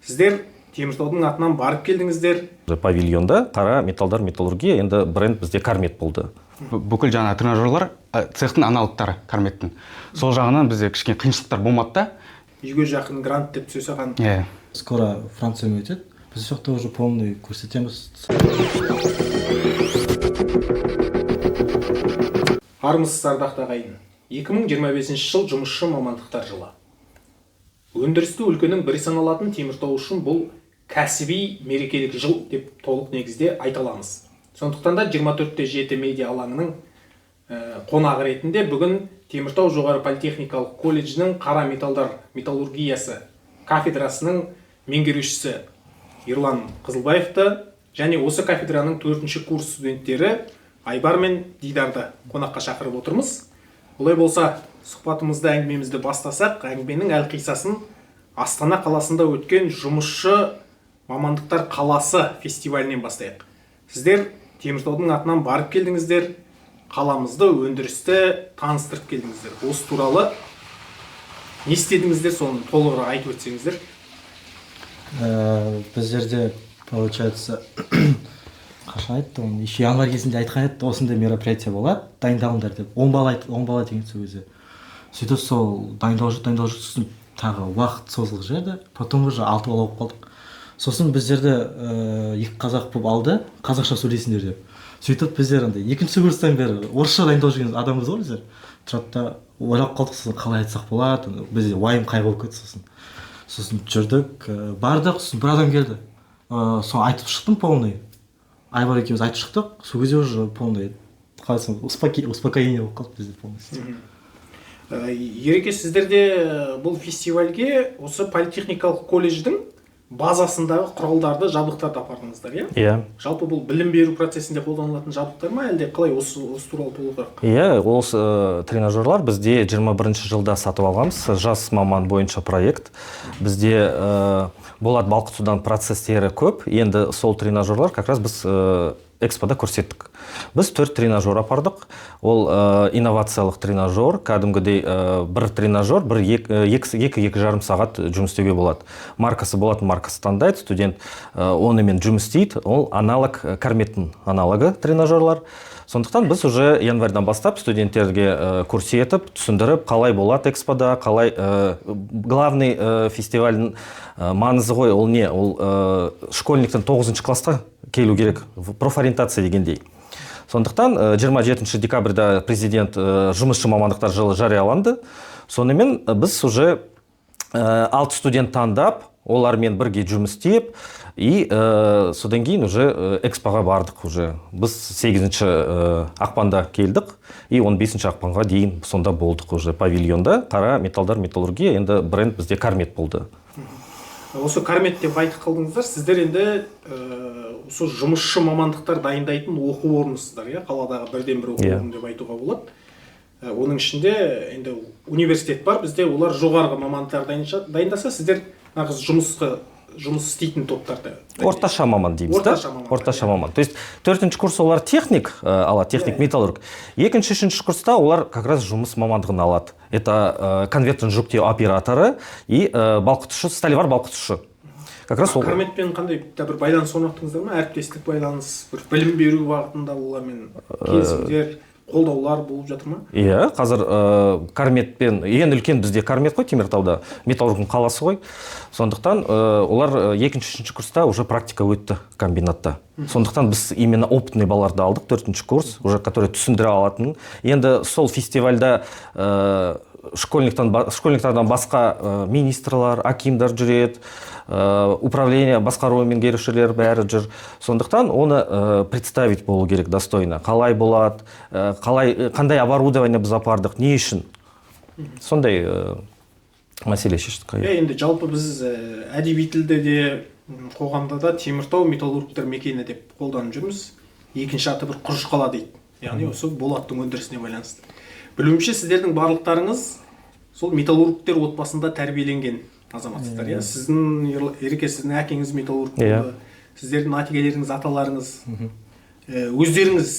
Сіздер Теміртаудың атынан барып келдіңіздер. Павильонда қара металдар металлургия, енді бренд бізде Кармет болды. Бүкіл жаңа тренажерлар цехтың аналогтары Карметтің. Сол жағынан бізде кішкене қиыншылықтар болмады да. Үйге жақын грант деп түсе салған. Иә. Скоро Франциямен өтеді. Біз сол жақта уже полный көрсетеміз. Армысыз, ардақты ағайын. 2025 жыл — жұмысшы мамандықтар жылы. Өндірісті өлкенің бірі саналатын Теміртау үшін бұл кәсіби мерекелік жыл деп толық негізде айта аламыз. Сондықтан да 24/7 медиа алаңының қонағы ретінде бүгін Теміртау жоғары политехникалық колледжінің қара металдар металлургиясы кафедрасының меңгерушісі Ерлан Қызылбаевты және осы кафедраның төртінші курс студенттері Айбар мен Дидарды қонаққа шақырып отырмыз. Олай болса, сұхбатымызды, әңгімемізді бастасақ, әңгіменің әлқиссасын Астана қаласында өткен жұмысшы мамандықтар қаласы фестивалінен бастайық. Сіздер Теміртаудың атынан барып келдіңіздер, қаламызды, өндірісті таныстырып келдіңіздер. Осы туралы не істедіңіздер, соны толығырақ айтып өтсеңіздер. Біздерде, получается, қашан айтты оны, еще январь кезінде айтқан еді, осындай мероприятие болады, дайындалыңдар деп. 10 бала айтты, 10 бала деген сол кезде. Сөйтіп сол дайындалып жүрді, дайындалып жүрді, сосын тағы уақыт созылып жіберді, потом уже алты бала болып қалдық. Сосын біздерді екі қазақ болып алды, қазақша сөйлейсіңдер деп. Сөйтіп біздер андай екінші курстан бері орысша дайындалып жүрген адамбыз ғой біздер. Тұрады да ойлап қалдық, сосын қалай айтсақ болады, бізде уайым қайғы болып кетті сосын. Сосын жүрдік, бардық, сосын бір адам келді. Соны айтып шықтым полный. Айбар екеуміз айтып шықтық, сол кезде уже полный, қалай айтсам, успокоение болып қалды бізде полностью. Ереке, сіздерде бұл фестивальге осы политехникалық колледждің базасындағы құралдарды, жабдықтарды апардыңыздар, иә? Иә. Жалпы бұл білім беру процесінде қолданылатын жабдықтар ма, әлде қалай, осы туралы толығырақ? Иә, осы тренажерлар бізде 21 жылда сатып алғанбыз, жас маман бойынша проект. Бізде болат балқытудан процесстері көп. Енді сол тренажерлар как раз біз экспода көрсеттік. Біз төрт тренажер апардық. Ол инновациялық тренажер, кәдімгідей бір тренажер, бір екі, екі, екі жарым сағат жұмыс істеуге болады. Маркасы болатын, маркасы таңдайды, студент онымен жұмыс істейді. Ол аналог, Карметтің аналогы тренажерлар. Сондықтан біз уже январьдан бастап студенттерге көрсетіп, түсіндіріп, қалай болады экспода, қалай главный фестивальдің маңызы ғой, ол не? Ол школьниктің 9 классқа келу керек, профориентация дегендей. Сондықтан 27 декабрьда президент жұмысшы мамандықтар жылы жарияланды. Сонымен біз уже алты студент таңдап, олармен бірге жұмыс істеп, и содан кейін уже экспоға бардық уже. Біз 8 ақпанда келдік, и 15 ақпанға дейін сонда болдық уже павильонда. Қара металдар металлургия, енді бренд бізде Кармет болды. Осы Кармет деп айтып қалдыңыздар. Сіздер енді осы жұмысшы мамандықтар дайындайтын оқу орнысыздар, иә? Қаладағы бірден бір оқу орны деп айтуға болады. Оның ішінде енді университет бар бізде, олар жоғарғы мамандықтар дайындаса, сіздер нағыз жұмыс істейтін топтарды. Орташа маман дейміз да? Орташа маман. Орташа маман. То есть төртінші курс олар техник алады, техник металлург. Екінші, үшінші курста олар как раз жұмыс мамандығын алады. Это конвертін жүктеу операторы и балқытушы, сталевар балқытушы. Как раз ол. Карметпен қандай да бір байланыс орнаттыңыздар ма? Әріптестік байланыс, бір білім беру бағытында олармен келісімдер, қолдаулар болып жатыр ма? Иә, қазір Карметпен, ең үлкен бізде Кармет қой Теміртауда, металлургтың қаласы ғой. Сондықтан олар екінші, үшінші курста уже практика өтті комбинатта. Сондықтан біз именно опытный балаларды алдық, төртінші курс, уже который түсіндіре алатын. Енді сол фестивальда школьниктардан басқа министрлар, акимдар жүреді, управление, басқару меңгерушілер бәрі жүр. Сондықтан оны представить болу керек достойно. Қалай болады, қалай, қандай оборудование біз апардық, не үшін. Сондай мәселе шештік. Иә, енді жалпы біз әдеби тілде де, қоғамда да Теміртау металлургтер мекені деп қолданып жүрміз. Екінші аты бір құрыш қала дейді. Яғни осы болаттың өндірісіне байланысты. Білуімше, сіздердің барлықтарыңыз сол металлургтер отбасында тәрбиеленген азаматсыздар, иә? Сіздің Ереке, сіздің әкеңіз металлург болды. Сіздердің әкелеріңіз, аталарыңыз, өздеріңіз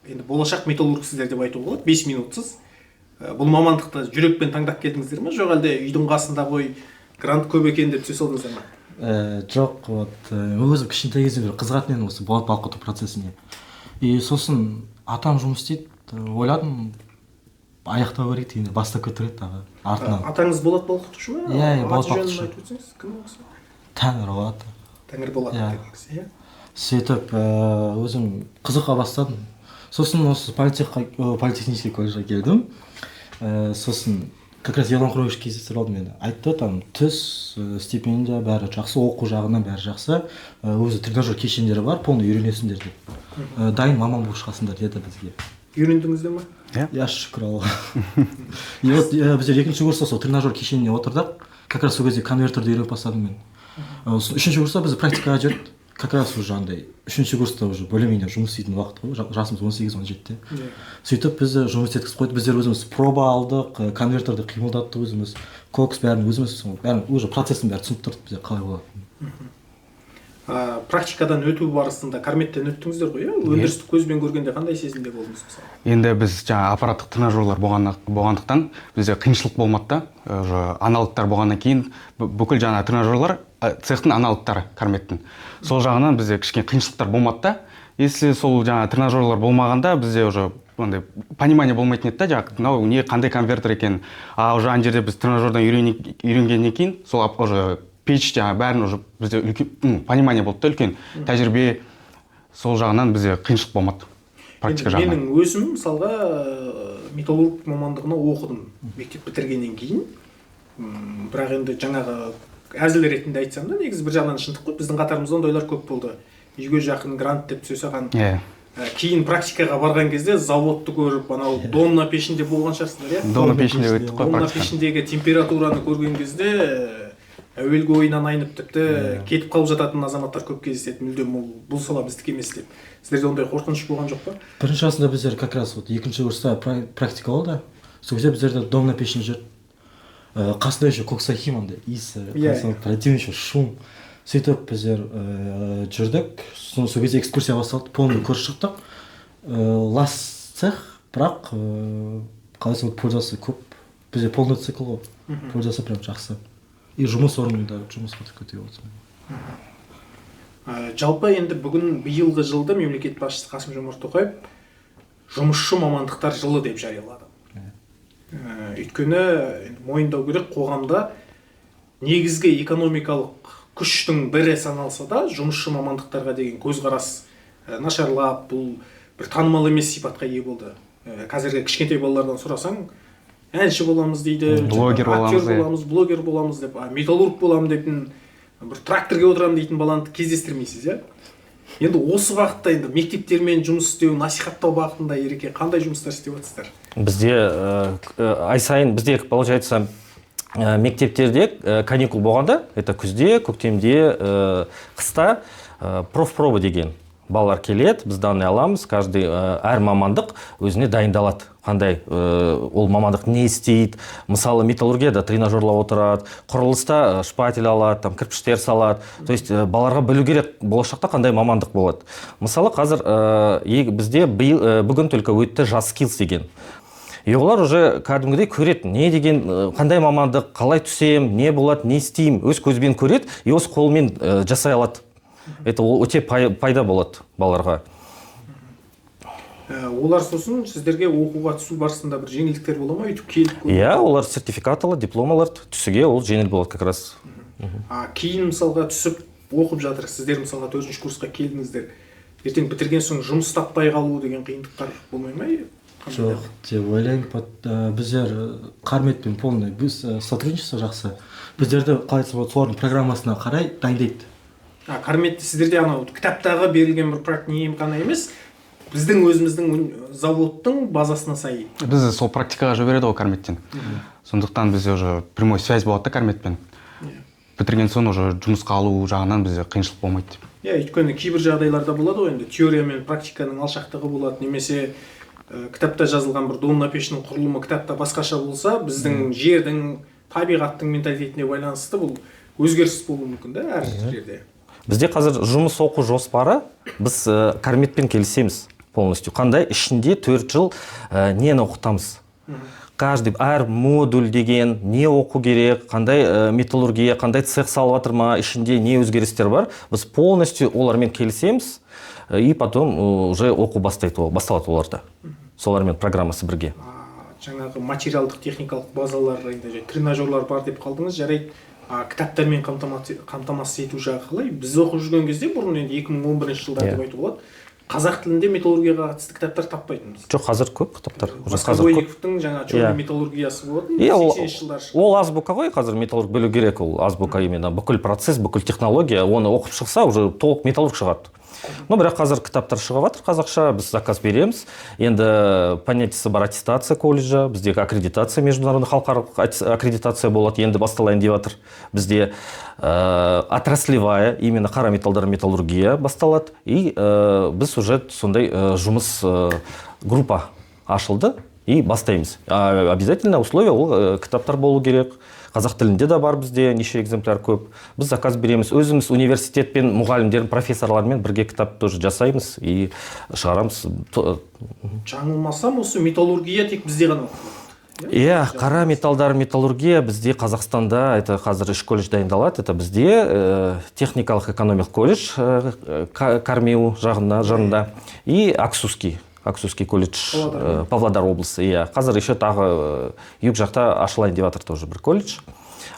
енді болашақ металлургсіздер деп айтуға болады, 5 минутсыз. Бұл мамандықты жүрекпен таңдап келдіңіздер ме, жоқ әлде үйдің қасында ғой, грант көп екен деп түсе салдыңыздар ма? Жоқ, вот өзім кішкентай кезімнен бері қызығатын едім осы болат балқыту процесіне. И сосын атам жұмыс істейді, ойладым, аяқтау керек дегенде, бастап кету керек тағы артынан. Атаңыз болат балқытушы ма? Иә, болат Аты жөнін балқытушы. айтып өтсеңіз, кім ол кісі? Тәңірболат. Тәңірболат Иә. деген кісі, иә. Сөйтіп өзім қызыға бастадым. Сосын осы политехнический колледжге келдім. Сосын как раз Ерлан Құрович кездестіріп алдым мені. Айтты, там түс, стипендия, бәрі жақсы, оқу жағынан бәрі жақсы. Өзі тренажер кешендері бар, полный үйренесіңдер деп. Дайын маман болып шығасыңдар деді бізге. Үйрендіңіздер ма? Иә, шүкір Аллаға. И вот біздер екінші курста сол тренажер кешеніне отырдық. Как раз сол кезде конвертерді үйреніп бастадым мен. Сосын үшінші курста бізді практикаға жіберді. Как раз уже андай үшінші курста уже более-менее жұмыс істейтін уақыт қой, жасымыз 18-17-те. Сөйтіп бізді жұмыс еткізіп қойды. Біздер өзіміз проба алдық, конвертерді қимылдаттық өзіміз, кокс бәрін өзіміз, сол бәрін уже процесін бәрін түсініп тұрдық бізде қалай болатынын. Практикадан өту барысында Карметтен өттіңіздер ғой, иә? Өндірістік көзбен көргенде қандай сезімде болдыңыз, мысалы? Енді біз жаңа аппараттық тренажерлар болғандықтан бізде қиыншылық болмады да. Уже аналогтар болғаннан кейін бүкіл жаңа тренажерлар цехтың аналогтары Карметтің, сол жағынан бізде кішкене қиыншылықтар болмады да. Если сол жаңа тренажерлар болмағанда, бізде уже андай понимание болмайтын еді да, жаңағы мынау не, қандай конвертер екенін. А уже ана жерде біз тренажердан үйренгеннен кейін сол уже пеш, жаңағы бәрін уже бізде үлкен понимание болды да, үлкен тәжірибе. Сол жағынан бізде қиыншылық болмады практика Енді жағынан. менің өзім, мысалға, металлург мамандығына оқыдым мектеп бітіргеннен кейін. Бірақ енді жаңағы әзіл ретінде айтсам да, негізі бір жағынан шындық қой, біздің қатарымызда ондайлар көп болды, үйге жақын, грант деп түсе салған. Кейін практикаға барған кезде заводты көріп, анау домна пешінде болған шығарсыздар, иә? Домна пешінде өттік қой Домна практиканы. пешіндегі температураны көрген кезде әуелгі ойынан айнып, тіпті кетіп қалып жататын азаматтар көп кездеседі, мүлдем бұл сала біздікі емес деп. Сіздерде ондай қорқыныш болған жоқ па? Бірінші басында біздер как раз вот екінші курста практика болды. Сол кезде біздерді домна пешіне жүрді. Қасында еще коксохим, андай иісі, Иә. Противный еще шум. Сөйтіп біздер жүрдік. Сосын сол кезде экскурсия басталды, полный көріп шықтық. Лас цех, бірақ қалай айтсам, пользасы көп. Бізде полный цикл ғой, пользасы прям жақсы. И жұмыс орнында жұмысқа кетуге болады. Жалпы енді бүгін биылғы жылды мемлекет басшысы Қасым Жомарт Тоқаев жұмысшы мамандықтар жылы деп жариялады. Өйткені енді мойындау керек, қоғамда негізгі экономикалық күштің бірі саналса да, жұмысшы мамандықтарға деген көзқарас нашарлап, бұл бір танымал емес сипатқа ие болды. Қазіргі кішкентай балалардан сұрасаң, әнші боламыз дейді, Блогер актер боламыз, иә. боламыз, блогер боламыз деп, а металлург боламын дейтін, бір тракторге отырамын дейтін баланы кездестірмейсіз, иә? Енді осы бағытта, енді мектептермен жұмыс істеу, насихаттау бағытында, Ереке, қандай жұмыстар істеп жатырсыздар? Бізде ай сайын, бізде получается мектептерде каникул болғанда, это күзде, көктемде, қыста профпроба деген балалар келеді, біз данные аламыз, каждый әр мамандық өзіне дайындалады. Қандай ол мамандық не істейді. Мысалы, металлургияда тренажерлар отырады, құрылыста шпатель алады, там кірпіштер салады. То есть балаларға білу керек, болашақта қандай мамандық болады. Мысалы, қазір бізде биыл, бүгін только өтті Жас Skills деген. И олар уже кәдімгідей көреді, не деген, қандай мамандық, қалай түсем, не болады, не істеймін, өз көзбен көреді и өз қолымен жасай алады. Это ол өте пайда болады балаларға. Олар сосын сіздерге оқуға түсу барысында бір жеңілдіктер бола ма, өйтіп келіп көріп? Иә, олар сертификат алады, диплом алады, түсуге ол жеңіл болады как раз. А кейін, мысалға, түсіп оқып жатыр, сіздер, мысалға, төртінші курсқа келдіңіздер, ертең бітірген соң жұмыс таппай қалу деген қиындықтар болмай ма? Қандай? Жоқ деп ойлаймын. Біздер Қарметпен полный біз сотрудничество жақсы. Біздерді, қалай айтсам болады, солардың программасына қарай дайындайды. А Қарметті сіздерде анау кітаптағы берілген бір не ғана емес, біздің өзіміздің заводтың базасына сай. Бізді сол практикаға жібереді ғой Карметтен, сондықтан бізде уже прямой связь болады да Карметпен. Бітірген соң уже жұмысқа алу жағынан бізде қиыншылық болмайды деп. Иә, өйткені кейбір жағдайларда болады ғой, енді теория мен практиканың алшақтығы болады, немесе кітапта жазылған бір домна пешінің құрылымы кітапта басқаша болса, біздің жердің, табиғаттың менталитетіне байланысты бұл өзгеріс болуы мүмкін да әр жерде. Бізде қазір жұмыс оқу жоспары, біз Карметпен келісеміз полностью. Қандай ішінде 4 жыл нені оқытамыз? Каждый, әр модуль деген не оқу керек, қандай металлургия, қандай цех салып жатыр ма, ішінде не өзгерістер бар, біз полностью олармен келісеміз, и потом уже оқу бастайды, ол басталады оларда солармен программасы бірге. Жаңағы материалдық техникалық базалар, енді жай тренажерлар бар деп қалдыңыз, жарайды. Кітаптармен қамтамасыз ету жағы қалай? Біз оқып жүрген кезде бұрын, енді 2011 жылдар деп айтуға болады, қазақ тілінде металлургияға қатысты кітаптар таппайтынбыз. Жоқ, қазір көп кітаптар уже, қазір көп. Воскобойниковтың жаңа «Черный металлургиясы» болатын, Иә, ол, 80 жылдар. Ол азбука ғой. Қазір металлург білу керек, ол азбука именно, бүкіл процесс, бүкіл технология. Оны оқып шықса, уже толық металлург шығады. Но бірақ қазір кітаптар шығып жатыр қазақша, біз заказ береміз. Енді понятиесі бар, аттестация колледжа, бізде аккредитация, международный, халықаралық аккредитация болады, енді басталайын деп жатыр. Бізде отраслевая, именно қара металлдар металлургия басталады. И біз уже сондай жұмыс группа ашылды и бастаймыз. Обязательно условие ол кітаптар болу керек. Қазақ тілінде де бар бізде неше экземпляр, көп. Біз заказ береміз. Өзіміз университетпен, мұғалімдермен, профессорлармен бірге кітап тоже жасаймыз и шығарамыз. Жаңылмасам, осы металлургия тек бізде ғана оқытылады? Иә, қара металлдар металлургия бізде, Қазақстанда, это қазір үш колледж дайындалады. Это бізде техникалық экономикалық колледж ҚарМЕУ жағында, жанында и Аксуский колледж. Павлодар. Павлодар облысы, иә. Қазір еще тағы юг жақта ашылайын деп жатыр тоже бір колледж.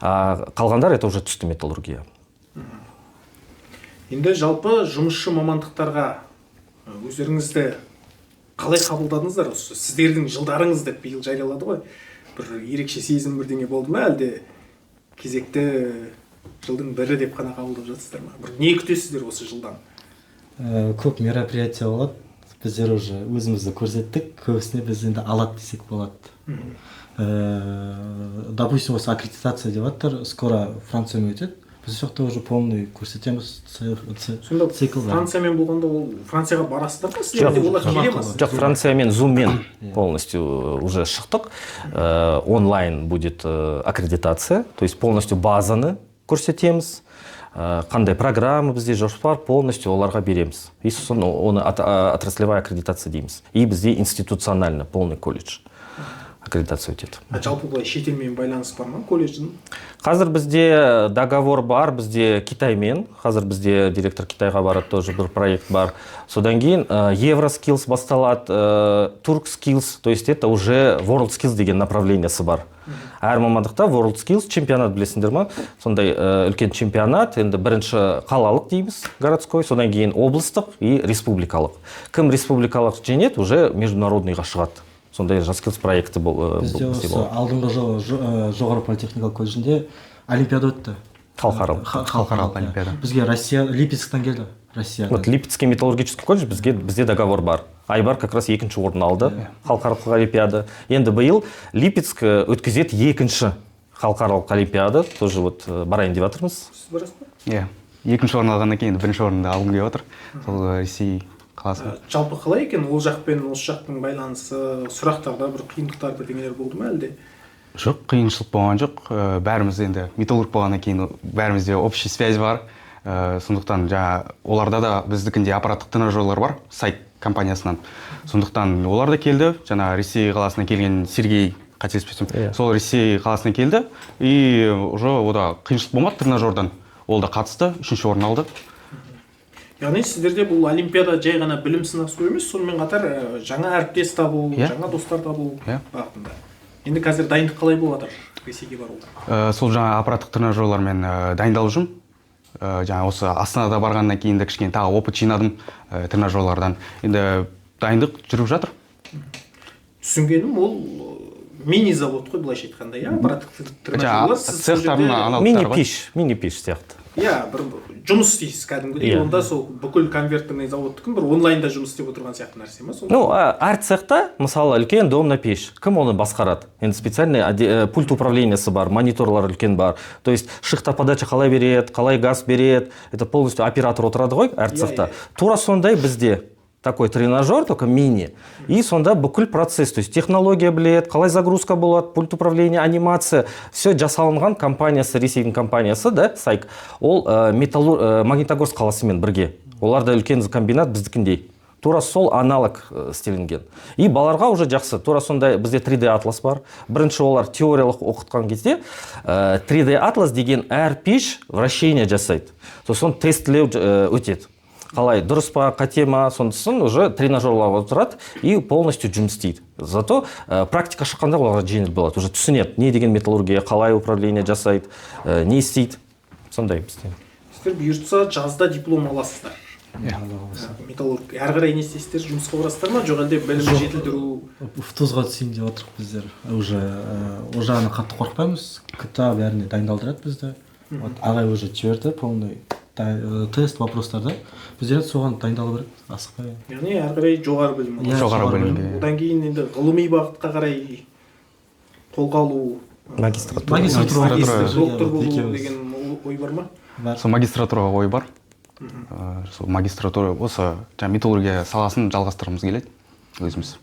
А қалғандар это уже түсті металлургия. Енді жалпы жұмысшы мамандықтарға өздеріңізді қалай қабылдадыңыздар? Осы сіздердің жылдарыңыз деп биыл жариялады ғой, бір ерекше сезім бірдеңе болды ма, әлде кезекті жылдың бірі деп қана қабылдап жатсыздар ма? Бір не күтесіздер осы жылдан? Көп мероприятие болады. Біздер уже өзімізді көрсеттік көбісіне, біз енді алады десек болады. Допустим, осы аккредитация деп жатыр, скоро Франциямен өтеді, біз сол жақта уже полный көрсетеміз Сонда цикл бәрін. Франциямен болғанда, ол Францияға барасыздар ма сіздер, Жоқ. әлде олар келе ма? Жоқ, Франциямен зуммен полностью уже шықтық. Онлайн будет аккредитация, то есть полностью базаны көрсетеміз. Қандай программа бізде, жоспар полностью оларға береміз. И сосын оны отраслевая аккредитация дейміз. И бізде институционально полный колледж аккредитация өтеді. А жалпы былай шетелмен байланыс бар ма колледждің? Қазір бізде договор бар, бізде Китаймен. Қазір бізде директор Китайға барады, тоже бір проект бар. Содан кейін Евроскиллс басталады, Турк Skills, то есть это уже World Skills деген направлениесі бар. Әр мамандықта World Skills чемпионат, білесіңдер ма? Сондай үлкен чемпионат, енді бірінші қалалық дейміз, городской, содан кейін облыстық и республикалық. Кім республикалық жеңеді, уже международныйға шығады. Сондай Жас Skills проекті Бізде бізде осы болады. алдыңғы жылы жоғары политехникалық колледжінде олимпиада өтті. Халықаралық. Халықаралық иә. олимпиада. Бізге Россия, Липецктен келді, Россиядан. Вот Липецкий металлургический колледж, бізге, бізде договор бар. Айбар как раз екінші орын алды халықаралық олимпиада. Енді биыл Липецк өткізеді екінші халықаралық олимпиада, тоже вот барайын деп жатырмыз. Сіз барасыз ба? Иә, екінші орын алғаннан кейін енді бірінші орынды алғым келіп отыр сол Ресей қаласына. Жалпы қалай екен ол жақ пен осы жақтың байланысы? Сұрақтарда бір қиындықтар, бірдеңелер болды ма әлде? Жоқ, қиыншылық болған жоқ. Бәріміз енді металлург болғаннан кейін бәрімізде общий связь бар. Сондықтан жаңа оларда да біздікіндей аппараттық тренажерлар бар SAIC компаниясынан, сондықтан олар да келді. Жаңа Ресей қаласынан келген Сергей, қателеспесем, Иә. сол Ресей қаласынан келді, и уже ода қиыншылық болмады тренажердан, ол да қатысты, үшінші орын алды. Яғни сіздерде бұл олимпиада жай ғана білім сынасу емес, сонымен қатар жаңа әріптес табу, Иә. жаңа достар табу Иә. бағытында. Енді қазір дайындық қалай болып жатыр Ресейге баруға? Сол жаңа аппараттық тренажерлармен дайындалып жүрмін. Жаңа осы Астанада барғаннан кейін де кішкене тағы опыт жинадым тренажерлардан. Енді дайындық жүріп жатыр. Түсінгенім, ол мини завод қой, былайша айтқанда, иә, аппараттық тренажерлар. Сіз сол цехтардың жерде- аналогтары Мини ғой. пеш, мини пеш сияқты. Иә, бір жұмыс істейсіз кәдімгідей. Иә. Онда сол бүкіл конвертерный заводтікін бір онлайнда жұмыс істеп отырған сияқты нәрсе ма сонда? Ну, әр цехта, мысалы, үлкен домна пеш. Кім оны басқарады? Енді специальный пульт управлениесі бар, мониторлар үлкен бар. То есть шихта подача қалай береді, қалай газ береді, это полностью оператор отырады ғой әр цехта. Тура сондай бізде такой тренажер, только мини. И сонда бүкіл процесс, то есть технология біледі, қалай загрузка болады, пульт управления, анимация, все жасалынған. Компаниясы, Ресейдің компаниясы, да, SAIC, ол Магнитогорск қаласымен бірге. Олар да үлкен комбинат біздікіндей. Тура сол аналог істелінген. И балаларға уже жақсы. Тура сондай бізде 3D атлас бар. Бірінші олар теориялық оқытқан кезде 3D атлас деген әр пеш вращение жасайды. Сосын тестілеу өтеді. Қалай, дұрыс па, қате ма, сонысын уже тренажерларға отырады и полностью жұмыс істейді. Зато практика шыққанда оларға жеңіл болады. Уже түсінеді, не деген металлургия, қалай управление жасайды, не істейді. Сондай бізде. Сіздер, бұйыртса, жазда диплом аласыздар. Иә. Металлург. Әрі қарай не істейсіздер? Жұмысқа барасыздар ма, жоқ әлде білім жетілдіру? ВТУЗ-ға түсейін деп отырмық біздер уже. Ол жағынан қатты қорықпаймыз, КТА бәріне дайындалдырады бізді. Вот ағай уже жіберді полный тест, вопростарды. Біздер соған дайындалу керек, асықпай. Яғни әрі қарай жоғары білім Иә, аласыз. Жоғары білімге. Одан кейін енді ғылыми бағытқа қарай қолға алу, Магистратура. Магистратура. Магистр, доктор болу Екеуміз. деген ой бар ма? Бар. Сол магистратураға ой бар. Сол магистратура, осы жаңа металлургия саласын жалғастырғымыз келеді өзіміз.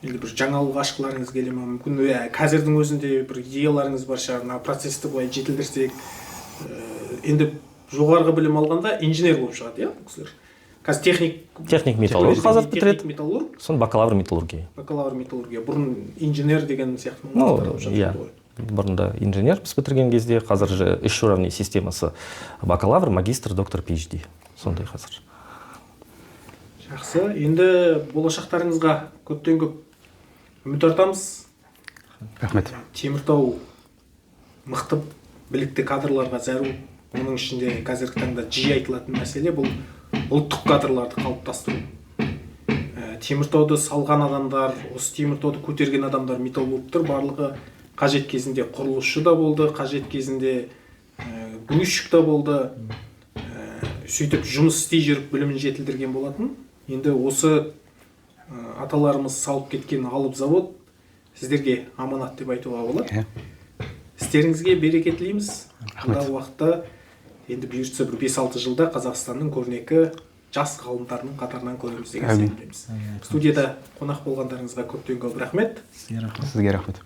Енді бір жаңалық ашқыларыңыз келе ма? Мүмкін, иә, қазірдің өзінде бір идеяларыңыз бар шығар, мына процессті былай жетілдірсек. Енді жоғарғы білім алғанда инженер болып шығады, иә, бұл кісілер қазір техник. Техник металлург қазір Техник бітіреді. металлург. Сосын бакалавр металлургия. Бакалавр металлургия. Бұрын инженер деген сияқты Ну, мамандықтар болып жатыр иә. ғой. Бұрында инженер біз бітірген кезде, қазір же үш уровень системасы: бакалавр, магистр, доктор, PhD. Сондай қазір. Жақсы, енді болашақтарыңызға көптен көп үміт артамыз. Рахмет. Теміртау мықты, білікті кадрларға зәру. Оның ішінде қазіргі таңда жиі айтылатын мәселе — бұл ұлттық кадрларды қалыптастыру. Теміртауды салған адамдар, осы Теміртауды көтерген адамдар, металлургтар барлығы қажет кезінде құрылысшы да болды, қажет кезінде грузчик та болды. Сөйтіп жұмыс істей жүріп білімін жетілдірген болатын. Енді осы аталарымыз салып кеткен алып завод сіздерге аманат деп айтуға болады. Істеріңізге береке тілейміз. Алдағы уақытта енді, бұйыртса, бір 5-6 жылда Қазақстанның көрнекі жас ғалымдарының қатарынан көреміз деген Әмин. сенімдеміз. Студияда қонақ болғандарыңызға көптен көп рахмет. Сізге рахмет. Сізге рахмет.